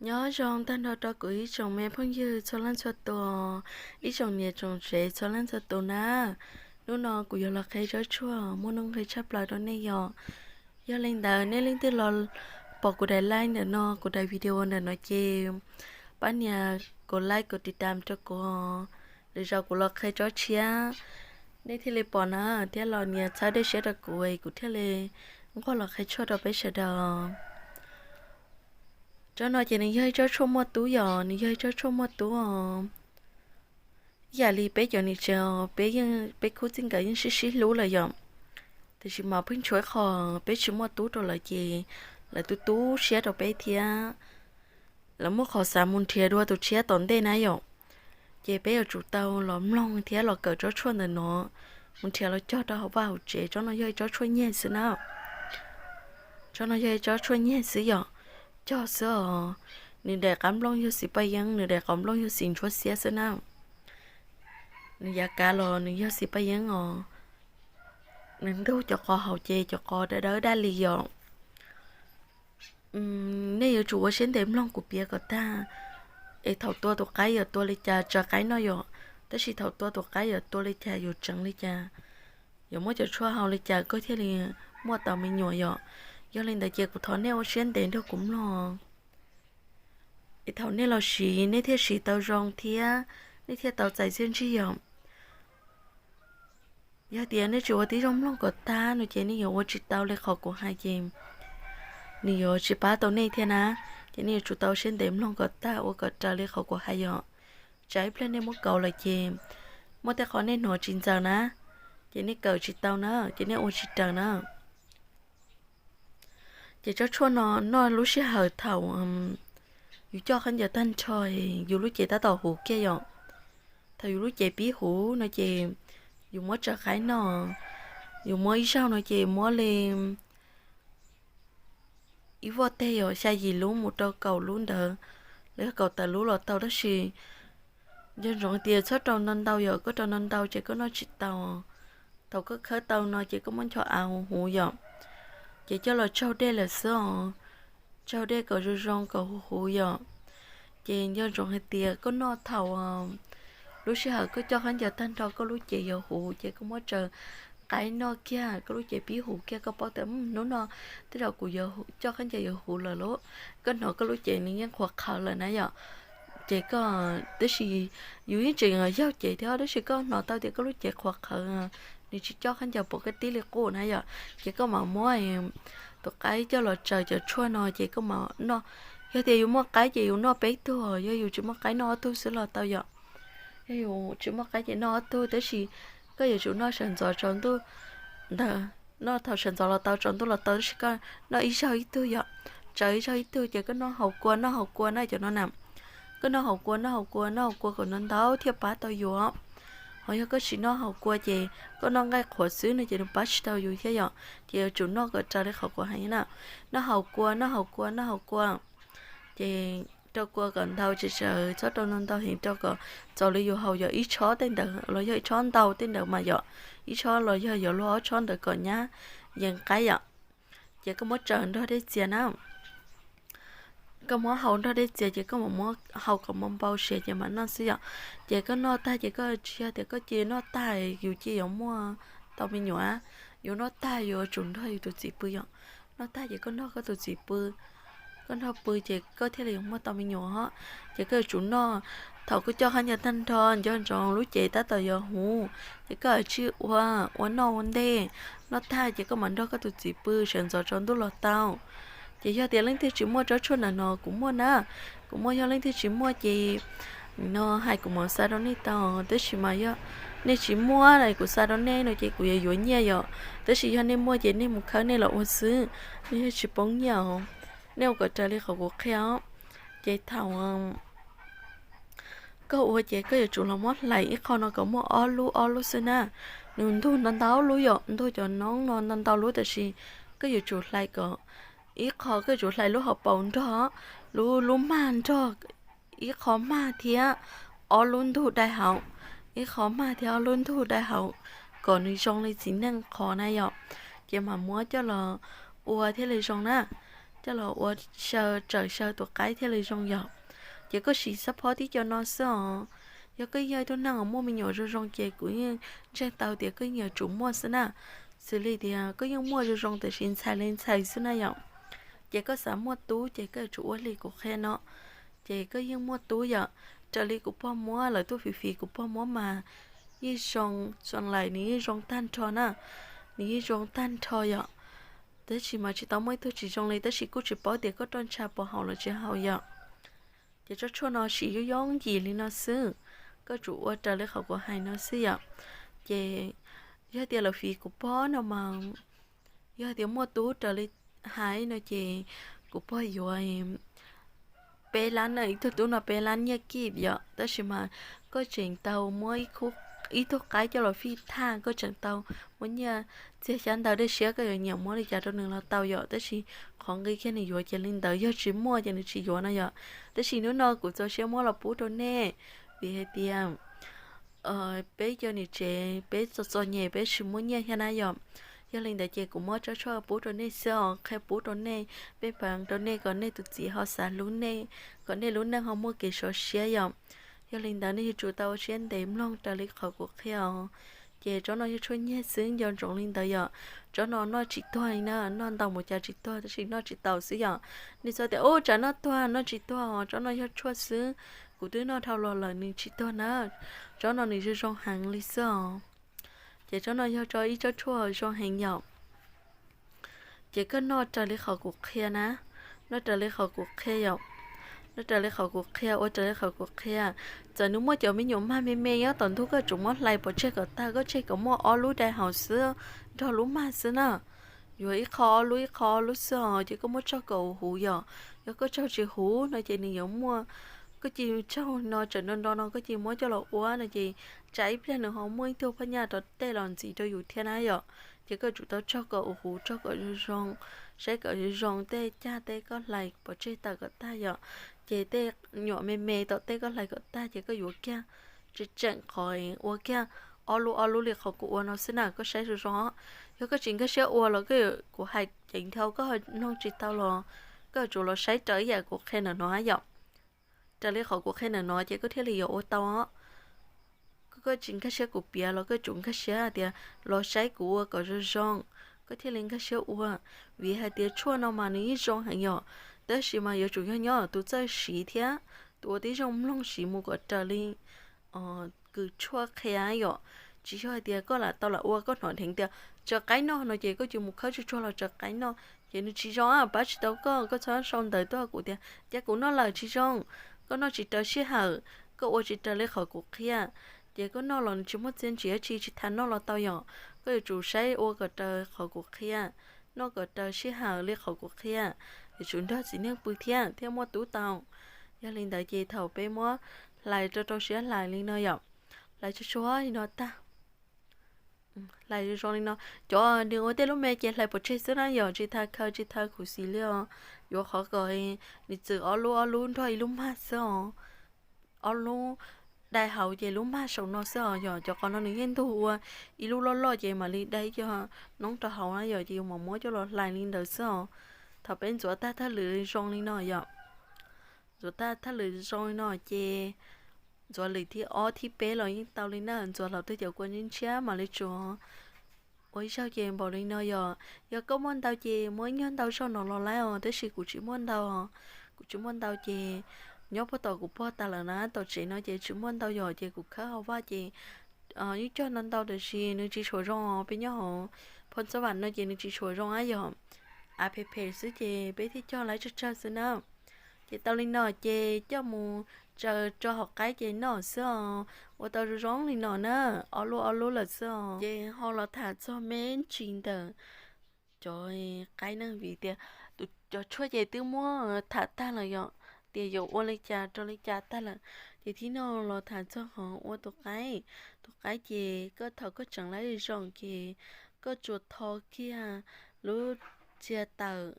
Nyob zoo tag nrho rau kuv ib tsoom me phooj ywg txhua leej txhua tus, ib tsoom niam tsoom tsev txhua leej txhua tus na. Hnub no kuv yuav los qhia tsob tshuaj muaj nuj nqis tshaj plaws rau nej yom. Yog li ntawd nej leej twg los pom kuv daim like ntawm no, kuv daim video ntawm no ces pab nias kuv like kuv tiv tam rau kuv, lwm zaus kuv los qhia tsob tshiab nej thiaj li pom na, thiab los nias txhawb dej siab rau kuv, kuv thiaj li nquag los qhia tshuaj rau peb sawv daws. Tsob no ces nws yog ib tsob tshuaj muaj tub yom, nws yog ib tsob tshuaj muaj tub os. Ib yam li peb cov niam tsev, peb yeej, peb khub txij nkawm yeej sib sib hlub lawm yom. Tiam sis mas pheej tshuav qhov peb tsis muaj tub rau lawv ces lawv tu tu siab rau peb thiab lawv muaj qhov xav mus nrhiav dua tus tshiab tom ntej na yom. Ces peb yuav tsum tau los mloog thiab los kawm tsob tshuaj ntawm no mus nrhiav los cog rau hauv vaj hauv tsev. Tsob no yog ib tsob tshuaj nyiag xwb na. Tsob no yog ib tsob tshuaj nyiag xwb yom, cog xwb os. Nws daim qab nplooj yog xim paj yeeb, nws daim qab nplooj yog xim ntsuab xiab xwb na. Nws yav kav los nws yog xim paj yeeb os. Nws ntug cov qos haus ces cov qos dawb dawb daj li yom. Nej yuav tsum ua siab ntev mloog kuv piav kom tag, es thaum tua tus qaib yuav tua li cas tsaws qaib noj yom. Tab sis thaum tua tus qaib yuav tua li cas, yuav tseev li cas, yuav muab cov tshuaj haus li cas koj thiaj li muaj tau me nyuam yom. Yog li ntawd ces kuv thov nej ua siab ntev nrog kuv mloog, es thaum nej los siv nej thiaj siv tau zoo thiab nej thiaj tau txais txiaj ntsig yom. Yog tias nej tsis ua tib zoo mloog kom tag no ces nej yuav ua tsis tau li qhov kuv hais ces nws yuav tsis pab tau nej thiab na. Ces nej yuav tsum tau siab ntev mloog kom tag ua kom raws li qhov kuv hais yom. Tsam ib pliag nej muab kauv lawm ces muaj tej qhov nej hnov tsis ntxaws na, ces nej kawm tsis tau na, ces nej ua tsis raws na. Ces tsob tshuaj no noj lub sij hawm thaum yus coj khaub ncaws tag nrho, yus lub cev tab tom huv kiag yom. Thaum yus lub cev pib huv no ces yus muab tsaws qaib noj, yus muab ib zaug no ces muab li ib voj teg yom, xya yim lub mus rau kaum lub ntawd, los yog kaum tawm lub los tau, tab sis nco ntsoov tias txhob rau ntau ntau yom, koj rau ntau ntau ces koj noj tsis tau. Thaum koj khawb tau no ces koj muab ncho av huv huv yom, ces coj los tsaug dej lawm xwb os. Tsaug dej kom zoo zoo kom huv huv yom. Ces nco ntsoov hais tias koj noj thaum lub sij hawm koj coj khaub ncaws tag nrho koj lub cev yuav huv ces koj muab tsaws qaib noj kiag, koj lub cev pib huv kiag koj paub tias hnub no tej zaum kuv yuav coj khaub ncaws yuav huv lawm lauj. Koj hnov koj lub cev nws yeej qhuav qhawv lawm na yom. Ces koj, tab sis yus yeej tseem yaug cev thiab, tab sis koj hnov tau tias koj lub cev qhuav qhawv, nws tsis coj khaub ncaws pom koj tib li qub na yom, ces koj mam muab tus qaib coj los tsaws cov tshuaj no ces koj mam noj. Yog tias yus muaj qaib ces yus noj peb tug, yog yus tsis muaj qaib noj ob tug xwb los tau yom. Yog yus tsis muaj qaib ces noj ob tug, tab sis koj yuav tsum noj sawv ntxov tsaus ntuj ntawd, noj thaum sawv ntxov los tau tsaus ntuj los tau, tab sis koj noj ib zaug ib tug yom. Tsaws ib zaug ib tug ces koj noj haus kua noj haus kua na cov no na. Koj noj haus kua noj haus kua noj haus kua kom ntau ntau thiaj pab tau yus. Ho yog koj tsis noj haus kua ces koj noj nqaij qhuav xwb no ces nws pab tsis tau yus thiab yom. Ces yuav tsum noj kom raws li qhov kuv hais na. Noj haus kua noj haus kua noj haus kua, ces rau kua kom ntau tsis tsawg, txhob rau ntau ntau heev, rau kom txaus li yus haus yog ib tshob tej ntawd los yog ib tshob ntau tej ntawd mas yom, ib tshob los yog yuav luag ob tshob ntawd kom nyab yees qaib yom. Ces koj muab tsaws nrog dej txias na. Koj muab haus nrog dej txias ces koj mam muab haus kom npau npau siav ces mam noj xwb yom. Ces koj noj tag ces koj tsis yog tias koj cia noj tag yus cia yuav muaj tau me nyuam, yus noj tag yus yuav tsum nrog yus tus txiv pw yom. Noj tag ces koj nrog koj tus txiv pw, koj nrog pw ces koj thiaj li yuav muaj tau me nyuam os. Ces koj yuav tsum noj, thaum koj coj khaub ncaws tag nrho nco ntsoov lub cev tab tom yuav huv, ces koj yuav tsum ua, ua noj ua ntej, noj tag ces koj mam nrog koj tus txiv pw sawv ntxov tsaus ntuj los tau. Ces yog tias leej twg tsis muaj tsob tshuaj ntawm no kuv muaj na, kuv muaj, yog leej twg tsis muaj ces no hais kuv mam xa rau nej tau, tab sis mas yog nej tsis muaj kuv xa rau nej no ces kuv yuav yuav nyiaj yom, tab sis yog nej muaj ces nej mus khawb nej los ua xwb, nej yeej tsis poob nyiaj os. Nej ua kom raws li qhov kuv qhia os. Ces thaum koj ua ces koj yuav tsum los muab hlais ib qho no kom muaj ob lub ob lub xwb na. Nws ntug ntau ntau lub yom, ntug cov noob no ntau ntau lub, tab sis koj yuav tsum hlais kom ib qho, koj yuav tsum hlais lub hauv paus nrog, lub, lub mag nrog, ib qho mag thiab ob lub ntug dai hauv, ib qho mag thiab ob lub ntug dai hauv, kom nws zoo li txiv neej qhov na yom. Ces mam muab coj los ua thiaj li zoo na. coj los ua xyaw, tsawm xyaw tus qaib thiaj li zoo yom. Ces koj siv xab phob tib co no xwb os. Yog koj yog ib tug neeg uas muaj me nyuam zoo zoo ces kuv yeej ntseeg tau tias koj yeej yuav tsum muaj xwb na. Xws li tias koj yeej muaj zoo zoo tiam sis ntxhais li ntxhais xwb na yom. Ces koj xav muaj tub ces koj yuav tsum ua li kuv qhia no, ces koj yeej muaj tub yom. Raws li kuv pog muab lawv tuaj fiv fiv kuv pog muab mas yeej zoo, zoo lais nws yeej zoo tag nrho na, nws yeej zoo tag nrho yom. Tab sis mas tsis tau muaj ib tug tsis zoo li, tab sis kuj tsis paub tias koj roj ntsha puas haum los tsis haum yom. Ces tsob tshuaj no siv yooj yooj yim li no xwb, koj tsum ua raws li qhov kuv hais no xwb yom. Ces yog tias lawv fiv kuv pog no mas, yog tias muaj tub raws li hais no ces kuv pog yuav peb lab na, ib tug tub no peb lab nyiaj kij yom. Tab sis mas koj tseem tau muab ib tug qaib coj los fij thaj, koj tseem tau muab nyiaj txiag xyab ntawv dej siab, koj yuav nyiam muab li cas rau nws los tau yom. Tab sis qhov nqi kiag nws yuav ces li ntawd, yog tsis muaj ces nws tsis yuav no yom. Tab sis hnub no kuv txaus siab muab los pub rau nej, vim hais tias peb cov niam tsev peb txom txom nyem peb tsis muaj nyiaj thiab na yom. Yog li ntawd ces kuv muab tsob tshuaj pub rau nej xwb os, qhia pub rau nej, peb peev rau nej kom nej tus txiv ho xav hlub nej, kom nej lub neej ho muaj kev sov siab yom. Yog li ntawd nej yuav tsum tau ua siab ntev mloog raws li qhov kuv qhia os. Ces tsob no yog tshuaj nyiag xwb, nco ntsoov li ntawd yom. Tsob no noj tsis tuag li na, noj ntau mus cas tsis tuag, tab sis noj tsis taus xwb yom. Nej txhob tias ub tsam noj tuag, noj tsis tuag os, tsob no yog tshuaj xwb, kuv twb noj dhau los lawm nws tsis tuag na. Tsob no nws zoo zoo heev li xwb os. Ces tsob no yog ib tsob tshuaj zoo heev yom. Ces koj noj raws li qhov kuv qhia na, noj raws li qhov kuv qhia yom, noj raws li qhov kuv qhia, ua raws li qhov kuv qhia. Txawm nws muaj cov me nyuam mag me me nyob tom ntug koj yuav tsum muab hlais pov tseg kom tag, koj tseg kom muaj ob lub dai haus xwb nrog lub mag xwb na. Yuav ib qho ob lub, ib qho ob lub xwb os, ces koj muab tsaug kom huv yom. Yog koj tsaug tsis huv no ces nws yuav muaj, koj cia li tsaug no tsam nro nro no koj cia li muab coj los ua no ces tsam ib pliag nws ho muaj ib tug phaj nyaj rov tej los ntxiv rau yus thiab na yom. Ces koj yuav tsum tau tsaug kom huv, tsaug kom zoo zoo, saib kom zoo zoo tej cag tej koj hlais pov tseg tawm kom tag yom. Ces tej nyuam me me tom tej koj hlais kom tag ces koj yuav kiag tseem tseem qhov ua kiag ob lub ob lub li qhov kuv ua no xwb na, koj saib zoo zoo. Yog koj tsis nkag siab ua los koj, kuv hais ceev dhau koj mloog tsis tau los koj yuav tsum los saib raws ib yam kuv qhia ntawm no yom. Raws li qhov kuv qhia ntawm no ces koj thiaj li yuav ua tau os. Koj tsis nkag siab kuv piav los koj yuav tsum nkag siab tias los saib kuv ua kom zoo zoo, koj thiaj li nkag siab ua. Vim hais tias tshuaj no mas nws yeej zoo heev yom, tab sis mas yuav tsum yog nyob tus txawj siv thiab tus ua tib zoo mloog siv mus kom raws li kws tshuaj qhia yom. Tsis yog hais tias koj lam tau lam ua koj hnov dheev tias tsaws qaib noj no ces koj cia mus khawb tsuag tsuag los tsaws qaib noj ces nws tsis zoo, pab tsis tau koj. Koj txhob sau ntawv tuaj kuv tias cas kuv noj lawm tsis zoo. Koj noj tsis raws sij hawm, koj ua tsis raws li qhov kuv qhia, ces koj noj los nws tsis muaj txiaj ntsig dab tsi, tsis tas noj los tau yom. Koj yuav tsum saib ua kom raws qhov kuv qhia, noj kom raws sij hawm li qhov kuv qhia, yuav tsum nrog txiv neej pw thiab thiaj muaj tub tau. Yog li ntawd ces thaum peb muab hlais rau rau siab hlais li no yom, hlais tsuag tsuag li no tag, hlais zoo zoo li no. Cov nws ua tej lub me ces hlais pov tseg xwb na yom, tsis tas khaws tsis tas khuv xim li os. Yuav qhov kom nws txwm ob lub ob lub nrog ib lub mag xwb os. Ob lub dai hauv ces lub mag saum no xwb os yom. Cov qos no nws yeej ntug ua ib lub loj loj ces mam li dai cov noob rau hauv na yom, ces yus mam muab coj los hlais li ntawd xwb os. Thaum peb ntxuav tag thawj lwm zoo li no yom, ntxuav tag thawj lwm zoo li no ces ntxuav lwm thib ob thib peb los yeej tau li na. Ntxuav hlo tej cov kua ntshiab ntshiab mam li tsuav. Ua ib zaug ces npaum li no yom. Yog koj muaj ntau ces muab ib nyuag ntau zaug no los laib os, tab sis kuv tsis muaj ntau. Kuv tsis muaj ntau ces nyob puag tom kuv pog tas lawm na, tom tsev no ces tsis muaj ntau yom, ces kuv khawb hauv vaj ces yeej cog ntau ntau tab sis nws tsis tshua zoo os. Peb nyob hauv phoo xab vam no ces nws tsis tshua zoo ab yom. Av phem phem xwb ces peb thiaj cog laib tsawg tsawg xwb na. Ces tau li no ces coj mus tsaws rau hauv qaib ces noj xwb os. Ua tau zoo zoo li no na, ob lub ob lub lawm xwb os. Ces ho los tham txog me ntsis ntawm cov qaib na, vim tias tus cov tshuaj ces twb muab tham tag lawm yom, tias yuav ua li cas rau li cas tag lawm. Ces thib no los tham txog qhov ua tus qaib. Tus qaib ces koj thaum koj tseem laib zoo ces koj tsuas tho kiag lub txia tawm,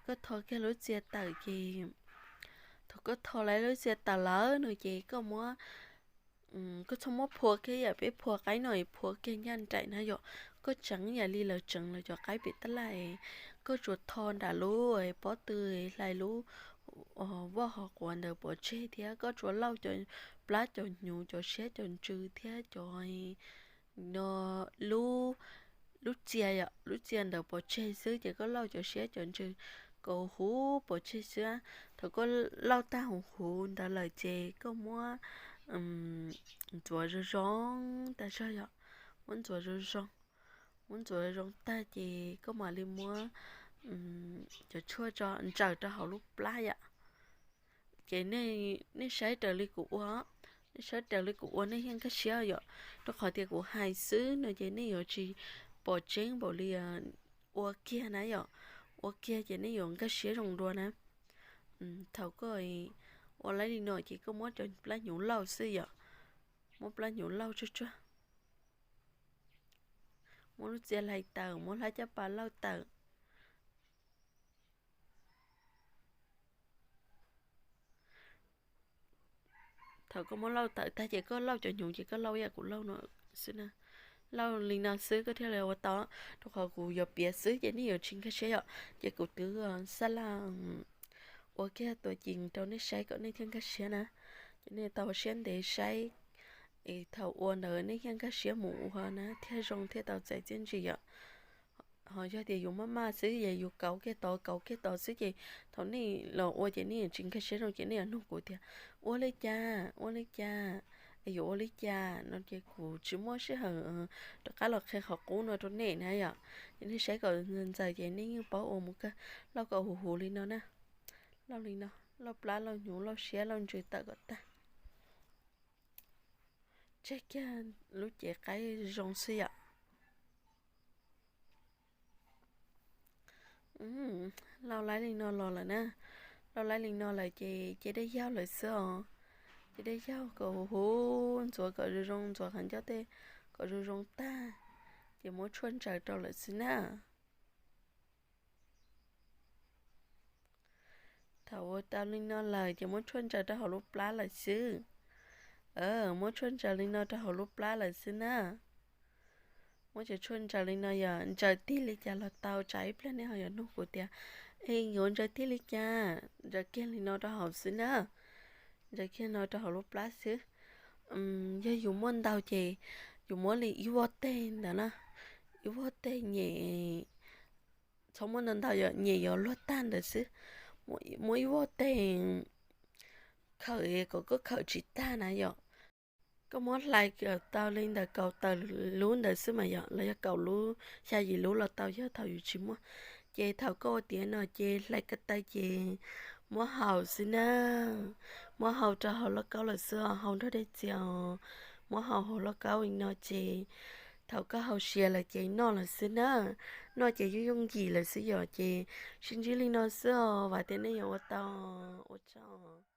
koj tho kiag lub txia tawm ces thaum koj tho laib lub txia tawm lawm no ces koj muab, koj txhob muab phua kiag yam peb phua qaib no es phua kiag ncaj nraim na yom. Koj tseev yam li lawv tseev lawv cov qaib pem tab laj es Koj tsuas tho nram lub pob tw hlais lub voj hauv quav ntawd pov tseg thiab koj tsuas lauj cov plab cov hnyuv cov siab cov ntsws thiab cov no lub, lub txia yom, lub txia ntawd pov tseg xwb ces koj lauj cov siab cov ntsws kom huv pov tseg xwb. Thaum koj lauj tag huv huv ntawd lawm ces koj muab ntxuav zoo zoo tag zog yom, muab ntxuav zoo zoo, muab ntxuav zoo tag ces koj mam li muab cov tshuaj tso ntsaws rau hauv lub plab yom. Ces nej saib raws li kuv ua, nej saib raws li kuv ua nej thiaj nkag siab yom. Rau qhov tias kuv hais xwb no ces nej yuav tsis pom tseeb npaum li ua kiag na yom. Ua kiag ces nej yuav nkag siab zoo dua na. Thaum koj ua laib li no ces koj muab cov plab hnyuv lauj xwb yom. Muab plab hnyuv lauj tsuag tsuag, muab lub txia hlais tawm, muab hlab caj pas lauj tawm. Thaum koj muab lauj tawm tag ces koj lauj cov hnyuv ces koj lauj ib yam kuv lauj no xwb na. Lauj li no xwb koj thiaj li ua tau, rau qhov kuv yuav piav xwb ces nej yuav tsis nkag siab yom. Ces kuv twb xab laj ua kiag tuam cees rau nej saib kom nej thiaj nkag siab na. Ces nej tau siab ntev saib es thaum ua ntawd nej thiaj nkag siab mus ua na thiaj zoo thiaj tau txais txiaj ntsig yom. Ho yog tias yus maj maj xwb es yus kauv kiag tod kauv kiag tod xwb ces thaum nej los ua ces nej tsis nkag siab zoo ces nej yuav nug kuv tias ua li cas, ua li cas, es yuav ua li cas no ces kuv tsis muaj sij hawm rov qab los qhia qhov qub no rau nej na yom. Ces nej saib kom ntxaws ces nej yeej paub ua mus kawg. Lauj kom huv huv li no na. Lauj li no, lauj plab lauj hnyuv lauj siab lauj ntsws tawm kom tag. Tseg kiag lub cev qaib zoo xwb yom. Lauj laib li no los lawm na. Lauj laib li no lawm ces cia dej yaug lawm xwb os. Cia dej yaug kom huv huv, ntxuav kom zoo zoo, ntxuav qhov ncauj tej kom zoo zoo tag, ces muab tshuaj ntsaws rau lawm xwb na. Thaum ua tau li no lawm ces muab tshuaj ntsaws rau hauv lub plab lawm xwb. Muab tshuaj ntsaws li no rau hauv lub plab lawm xwb na. Muab cov tshuaj ntsaws li no yog ntsaws tig li cas los tau, tsam ib pliag nej ho yuav nug kuv tias, es yuav ntsaws tig li cas? Ntsaws kiag li no rau hauv xwb na. Ntsaws kiag no rau hauv lub plab xwb. Yog yus muaj ntau ces yus muab li ib voj teg ntawd na, ib voj teg nyem, txhob muab ntau ntau yom, nyem yuav luag tag ntawd xwb. Muab ib voj teg khawm kom koj khawm tsis tag na yom. Koj muab hlais kom tau li ntawm kaum tawm lub ntawd xwb mas yom, los yog kaum lub xya yim lub los tau yog thaum yus tsis muaj. Ces thaum koj ua tiav no ces hlais ko taw ces muab haus xwb na. Muab haus rau hauv lauj kaub lawm xwb os, haus nrog dej txias os. Muab haus hauv lauj kaub li no ces thaum koj haus siav lawm ces noj lawm xwb na. Noj ces yooj yooj yim lawm xwb yom, ces sib ntsib li no xwb os, vam tias nej yuav ua tau. Ua tsaug.